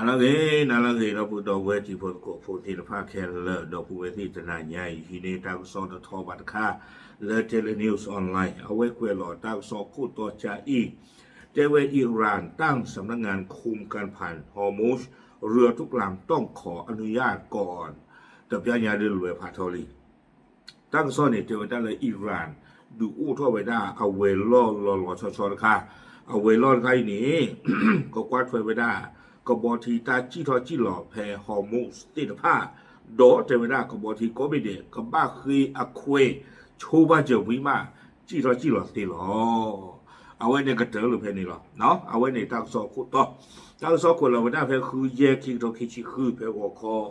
နၤလၢအဂ့ၤ နၤလၢအဂ့ၤ ဒီပုၢ်ဒီဝဲၢ်တံၤဖိသကိးဖိသ့ၣ်တဖၣ်ခဲလၢာ် ဒီပုၢ်ဝဲၢ်သ့ၣ်တနၤညါအံၤ ဟံးန့ၢ်တၢ်ကစီၣ်တထီဘၣ်တခါ လၢ Daily News Online အဝဲကွဲးလီၤတၢ်ကစီၣ်ခိၣ်တီကၠၢအံၤ တဲဝဲ Iran ตั้งสำนักงานคุมการผ่าน Hormuz เรือทุกลำต้องขออนุญาตก่อน တပျၢ်ညါဒ်လဲၣ်ဖးထီလံ တၢ်ကစီၣ်န့ၣ် တဲဝဲဒၣ်လၢ Iran ဒုးအိၣ်ထီၣ်ဝဲဒၣ်အဝဲၤလီၢ်လီၤလီၤဆီဆီတခါ, အဝဲၤလီၢ်တခါအံၤန့ၣ် ကကွၢ်ထွဲဝဲဒၣ် ကဘီထံတၢ်စံၣ်ထီၣ်စံၣ်လီၤဖဲ Hormuz သ့ၣ်တဖၣ်, ဒီးတဲဝဲဒၣ်ကဘီထံကိးဘ့ၣ်ဒဲး ကဘၣ်ဃ့အခွဲး ဆိဘၣ်စၢၤဝံၤမး စံၣ်ထီၣ်စံၣ်လီၤသ့လီၤ. အဝဲန့ၣ်ကတၢၢ်လၢဖဲန့ၣ်လီၤ. အဝဲန့ၣ်တၢ်ကစီၣ်ခိၣ်တီ, တၢ်ကစီၣ်ကွဲးလီၤဝဲဒၣ်ဖဲဃုယဲၢ် ခံကထိခံဆံဃု ဖဲဂီၤ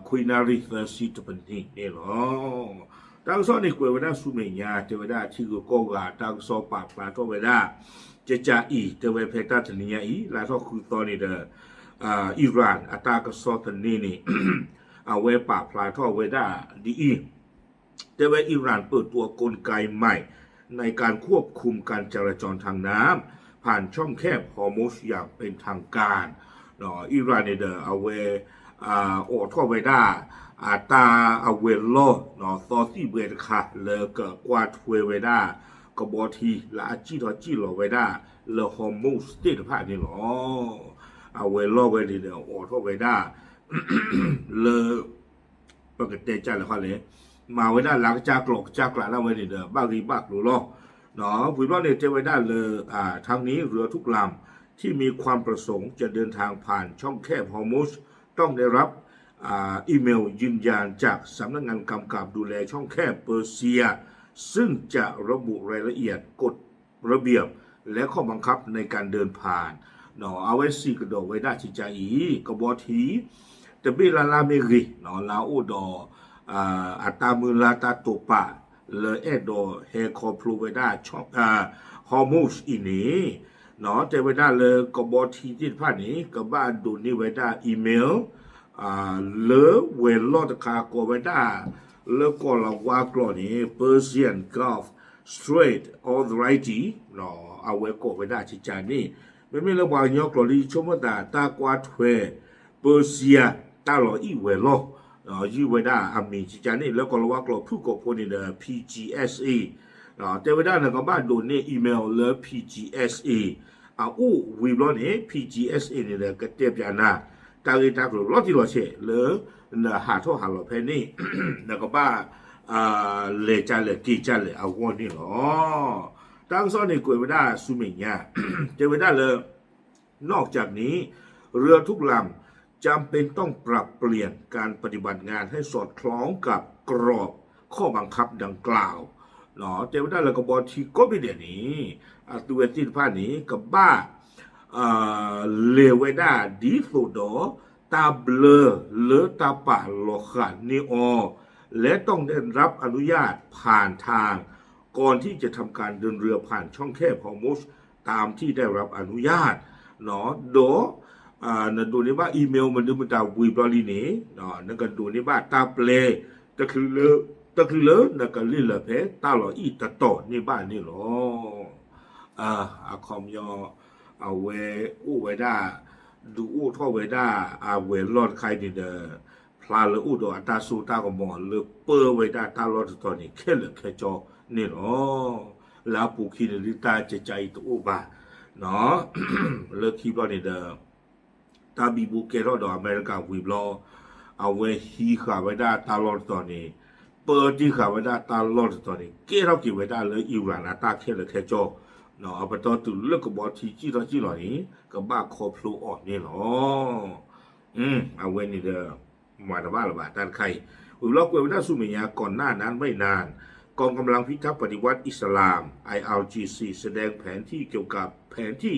ခီ ခွံနၣ်ရံၣ်သၢဆံတပနံၣ်န့ၣ်လီၤ. တၢ်ကစီၣ်န့ၣ်ကွဲးဝဲဒၣ်ဆူမဲာ်ညါ တဲဝဲဒၣ်ထံဂုၤကီၢ်ဂၤ တၢ်ကစီၣ်ပာ်ဖျါထီၣ်ဝဲဒၣ် ကကးအံၤ တဲဝဲဖဲတၢ်တနံၤညါအံၤ လါထီၣ်ဃုသီန့ၣ်ဒီး Iran အတၢ်ကစီၣ်သန့န့ၣ် အဝဲပာ်ဖျါထီၣ်ဝဲဒၣ်ဒ်အံၤ တဲဝဲ Iran เปิดตัวกลไกใหม่ ในการควบคุมการจราจรทางน้ำ ผ่านช่องแคบฮอร์มุซอย่างเป็นทางการ Iran န့ၣ်ဒီး အဝဲ အိးထီၣ်ဝဲဒၣ် အတၢ်အဝဲၤလီၢ် သီသံၣ်ဘှဲတခါ လၢကကွၢ်ထွဲဝဲဒၣ် ကဘီထံ လၢအစံၣ်ထီၣ်စံၣ်လီၤဝဲဒၣ် လၢ Hormuz သ့ၣ်တဖၣ်န့ၣ်လီၤ. အဝဲၤလီၢ်ဝဲန့ၣ်ဒီး အိးထီၣ်ဝဲဒၣ် လၢ ပကတဲကၢ်လဲၣ်ဃီလဲၣ်, မၤဝဲဒၣ်လၢကစၢ်ကျိာ်ကစၢ်ကျးဒၣ်ဝဲန့ၣ်ဒီး ဘၣ်ဂ့ၢ်ဘၣ်ကျိၤလီၤ. ဝံၤဘျီန့ၣ်တဲဝဲဒၣ်လၢ ทั้งนี้เรือทุกลำที่มีความประสงค์จะเดินทางผ่านช่องแคบฮอร์มุซต้องได้รับอีเมลยืนยันจากสำนักงานกำกับดูแลช่องแคบเปอร์เซีย ซึ่งจะระบุรายละเอียดกฎระเบียบและข้อบังคับในการเดินผ่าน အဝဲစံးကဒီးဝဲဒၣ်ကကးအံၤ ကဘီထံ တဘ့ၣ်လၢ်လၢ်မ့ၢ်ဂ့ၤ လၢအအိၣ်ဒီး အတၢ်မုၢ်လၢ်တၢ်တိာ်ပာ် လၢအဲၣ်ဒိးဟဲခီဖျိဝဲဒၣ် Hormuz အံၤန့ၣ် တဲဝဲဒၣ်လၢကဘီထံသ့ၣ်တဖၣ်န့ၣ် ကဘၣ်ဒိးန့ၢ်ဝဲဒၣ် email လၢဝဲၤလီၢ်တခါကိးဝဲဒၣ် လၢကီၢ်လၤဝါကျိာ်န့ၣ် Persian Gulf Strait Authority အဝဲကိးဝဲဒၣ်ကကးန့ၣ် မ့မ့ၢ်လၢပှၤကညီကျိာ်လံ ဆိကမိၣ်သးတၢ်ကွၢ်ထွဲ Persia တၢ်လီၤအံၣ်ဝဲၤလီၢ် ယုၢ်ဝဲဒၣ်အမံၤကကးန့ၣ် လၢကီၢ်လၤဝါကျိာ်ဖုၣ်ကိာ်ဖိန့ၣ်ဒီး P G S A တဲဝဲဒၣ်နကဘၣ်ဒိးန့ၢ် email လၢ P G S A အအိၣ်ဝံၤဘျီန့ၣ် P G S A န့ၣ်ဒီး ကတဲပၠးနၤ တၢ်ဂ့ၢ်တၢ်ကျိၤလီၤတံၢ်လီၤဆဲးလၢ နဟးထီၣ်ဟးလီၤဖဲန့ၣ် နကဘၣ် လဲၤကၢ်လဲၣ်က့ၤကၢ်လဲၣ်အဂီၢ်န့ၣ်လီၤ. တၢ်ကစီၣ်န့ၣ်ကွဲးဝဲဒၣ်ဆူမဲာ်ညါ တဲဝဲဒၣ်လၢ นอกจากนี้ เรือทุกลำจำเป็นต้องปรับเปลี่ยนการปฏิบัติงานให้สอดคล้องกับกรอบข้อบังคับดังกล่าว တဲဝဲဒၣ်လၢကဘီထံကိးဘ့ၣ်ဒဲးန့ၣ် အသုဝဲသ့ၣ်တဖၣ်န့ၣ် ကဘၣ် လဲၤဝဲဒၣ်ဒ်သိးဒီး တၢ်ဘျၢလၢတၢ်ပာ်လီၤဃာ်န့ၢ်အီၤ และต้องได้รับอนุญาตผ่านทาง ก่อนที่จะทำการเดินเรือผ่านช่องแคบฮอร์มุซ ตามที่ได้รับอนุญาต ဒီး နဒိးန့ၢ်ဘၣ် email မနုၤမတၤဝံၤဘျီလံန့ၣ် နကဒိးန့ၢ်ဘၣ်တၢ်ပျဲ တချုးလၢ တချုးလၢနကလ့ၢ်လၢာ်ဖဲတၢ်လီၤအံၣ်တတီၤန့ၢ်ဘၣ်န့ၣ်လီၤ. အခီပညီ အဝဲအိၣ်ဝဲဒၣ် ဒုးအိၣ်ထီၣ်ဝဲဒၣ်အဝဲၤလီၢ်တခါအံၤန့ၣ်ဒီး ဖျါလၢအိၣ်ဒီးအတၢ်စိတၢ်ကမီၤလၢပၢဝဲဒၣ်တၢ်လီၢ်တတီၤန့ၣ် ခဲလၢာ်ခဲဆ့န့ၣ်လီၤ. လၢအပူၤခံန့ၣ်ဒ်တၢ်ကကးအံၤတအိၣ်ဘၣ် လၢခံဘျီန့ၣ်ဒီး တၢ်ဘံဘူကဲထီၣ်ဒီးအမဲရကၤဝံၤဘျီ အဝဲဟံးဃာ်ဝဲဒၣ်တၢ်လီၢ်တတီၤန့ၣ် ပၢတံၢ်ဃာ်ဝဲဒၣ်တၢ်လီၢ်တတီၤန့ၣ် ကဲထီၣ်က့ၤဝဲဒၣ်လၢ Iran အတၢ်ခဲလၢာ်ခဲဆ့ အပတီၢ်တုၤလၢကဘီထံစံၣ်ထီၣ်စံၣ်လီၤန့ၣ် ကဘၣ်ခီဖျိအီၤန့ၣ်လီၤ. အဝဲန့ၣ်ဒီး မၤတဘၣ်လၢၤဘၣ်တၢ်တခါအံၤ ဝံၤဘျီကွဲးဝဲဒၣ်ဆူမဲာ်ညါ ก่อนหน้านั้นไม่นาน กองกำลังพิทักษ์ปฏิวัติอิสลาม ไออาร์จีซี แสดงแผนที่เกี่ยวกับแผนที่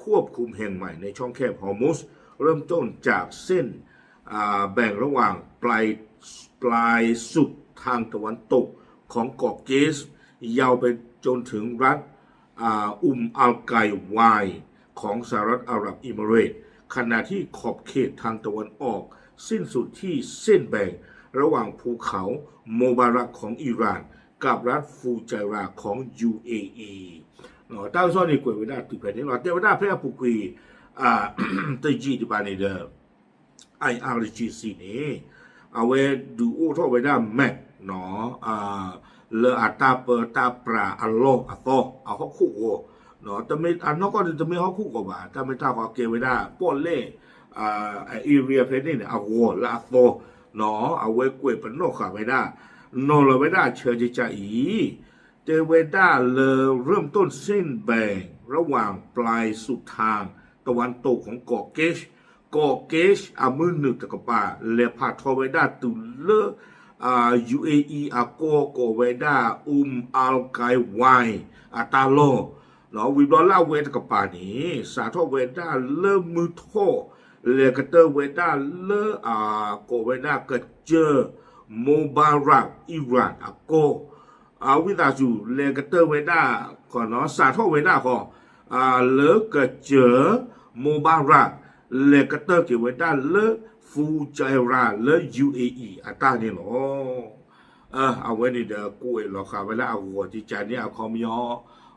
ควบคุมแห่งใหม่ในช่องแคบฮอร์มุซ เริ่มต้นจากเส้น อ่า แบ่งระหว่างปลาย ปลายสุดทางตะวันตกของเกาะเกส ยาวไปจนถึงรัฐ อ่า อุมอัลไกวาย ของสหรัฐอาหรับเอมิเรตส์ ขณะที่ขอบเขตทางตะวันออกสิ้นสุดที่เส้นแบ่งระหว่างภูเขาโมบารักของอิหร่านกับรัฐฟูไจราของ ยูเออี တၢ်ကစီၣ်န့ၣ်ကွဲးဝဲဒၣ်တုၤဖဲန့ၣ်လီၤ. တဲဝဲဒၣ်ဖဲအပူၤကွံာ် တယံာ်ဒံးဘၣ်န့ၣ်ဒီး I R G C န့ၣ် အဝဲဒုးအိၣ်ထီၣ်ဝဲဒၣ် map နီၤ လၢအတၢ်ပၢတၢ်ပြးအလီၢ်အသီ အဟီၣ်ခိၣ်ဂီၤ, တမ့ၢ်အနီၢ်ကီၢ်န့ၣ် တမ့ၢ်ဟီၣ်ခိၣ်ဂီၤဘၣ်, တၢ်မ့ၢ်တၢ်ဃီကဲဝဲဒၣ် ပီၣ်လဲၣ် area ဖဲန့ၣ်န့ၣ် အဂီၤလၢအသီ အဝဲကွဲးပနီၣ်ဃာ်ဝဲဒၣ် နီၤလီၤဝဲဒၣ်အဆၢကကါအံၤ တဲဝဲဒၣ်လၢ เริ่มต้นเส้นแบ่งระหว่างปลายสุดทางตะวันตกของ เกาะเกช เกาะเกช အမုၢ်နုာ်တကပၤ လဲၤဖးထီဝဲဒၣ်တုၤလၢ UAE အကီၢ်ကိးဝဲဒၣ် Umm Al Quwain အတၢ်လီၢ် ဝံၤဘျီလၢအဝဲတကပၤန့ၣ် စးထီၣ်ဝဲဒၣ်လၢမုၢ်ထီၣ် လဲၤကတၢၢ်ဝဲဒၣ်လၢ ကိးဝဲဒၣ်ကစၢၢ် Mubarak Iran အကီၢ် ဝံသးစူၤ လဲၤကတၢၢ်ဝဲဒၣ် စးထီၣ်ဝဲဒၣ်ဃီ လၢကစၢၢ် Mubarak လဲၤကတၢၢ်က့ၤဝဲဒၣ်လၢ Fujairah လၢ UAE အတၢ်န့ၣ်လီၤ. အဝဲန့ၣ်ဒီး ကွဲးလီၤဃာ်ဝဲလၢအဂီၤကကါန့ၣ် အခီပညီ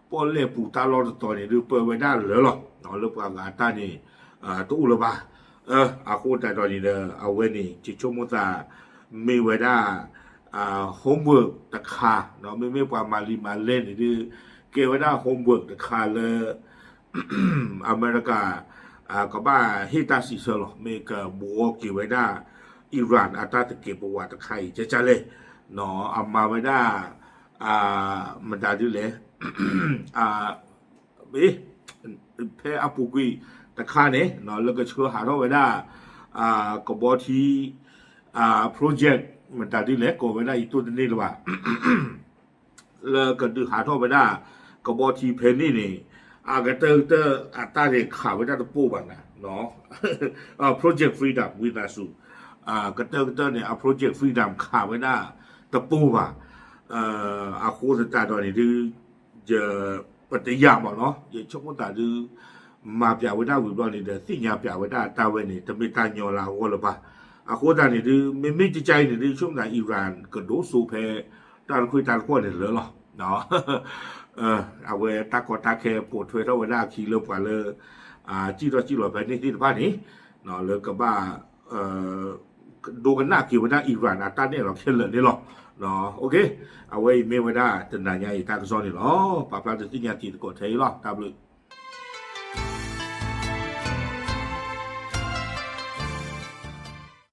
ပီၣ်လဲၣ်ပူၤတၢ်လီၢ်တတီၤန့ၣ် ဒုးပၢဝဲဒၣ်လၢာ်လီၤ. လၢပှၤဂၤအတၢ်န့ၣ် တအိၣ်လၢၤဘၣ်. အဃိသတးဒီးန့ၣ်ဒီး အဝဲန့ၣ် ယဆိကမိၣ်သး မ့ၢ်ဝဲဒၣ် homework တခါ မ့မ့ၢ်ပှၤမၤလံာ်မၤလဲၢ်န့ၣ်ဒုး ကဲဝဲဒၣ် homework တခါလၢ အမဲရကၤ ကဘၣ်ဟ့ၣ်တၢ်စံးဆၢလီၤ. မ့ၢ်ကဘှီက့ၤဝဲဒၣ် Iran အတၢ်သကဲးပဝးတခါအံၤ ကကါလဲၣ် အမၤဝဲဒၣ် မတၤဒုလဲၣ် ဖဲအပူၤကွံာ်တခါန့ၣ် လၢကဆှၢဟးထီၣ်ဝဲဒၣ် ကဘီထံ project မတၤဒုလဲၣ် ကိးဝဲဒၣ်အံၤတိၢ်တန့ၢ်လၢၤဘၣ် လၢကဒုးဟးထီၣ်ဝဲဒၣ် ကဘီထံဖဲန့ၣ်န့ၣ် အကတၢၢ်ကတၢၢ်အတၢ်န့ၣ်ခးဝဲဒၣ်တပိၢ်ဘၣ်နၤ Project Freedom ဝံသးစူၤ ကတၢၢ်ကတၢၢ်န့ၣ် အ Project Freedom ခးဝဲဒၣ်တပိၢ်ဘၣ်. အဃိသတးဒီးန့ၣ်ဒုး ယ ပတယာ်မးနီၤ ယဆိကမိၣ်သးဒုး မၤပၠးဝဲဒၣ်ဝံၤဘျီန့ၣ်ဒီး သ့ၣ်ညါပၠးဝဲဒၣ်တၢ်ဝဲန့ၣ် တမ့ၢ်တၢ်ညီလၢအဂီၢ်လၢၤဘၣ်. အဃိသတးန့ၣ်ဒုး မ့မ့ၢ်ကကါအံၤန့ၣ်ဒုး ဆိကမိၣ်သး Iran ကဒိၣ်စိဖဲ တၢ်တခွ့တၢ်တကွီၢ်န့ၣ်လၢာ်လီၤ. အဝဲတၢ်ကီတၢ်ခဲပိာ်ထွဲထီၣ်ဝဲဒၣ်အခံလၢပှၤလၢ စံၣ်ထီၣ်စံၣ်လီၤဖဲန့ၣ်သ့ၣ်တဖၣ်န့ၣ် လၢကဘၣ် ဒိကနၣ်က့ၤဝဲဒၣ် Iran အတၢ်နဲၣ်လီၤခဲလၢာ်န့ၣ်လီၤ. အဝဲအံၤမ့ၢ်ဝဲဒၣ်တနၤညါအံၤတၢ်ကစီၣ်န့ၣ်လီၤ. ပာ်ဖျါဒုးသ့ၣ်ညါတံၤသကိးထဲအံၤလီၤ. တၢ်ဘျုး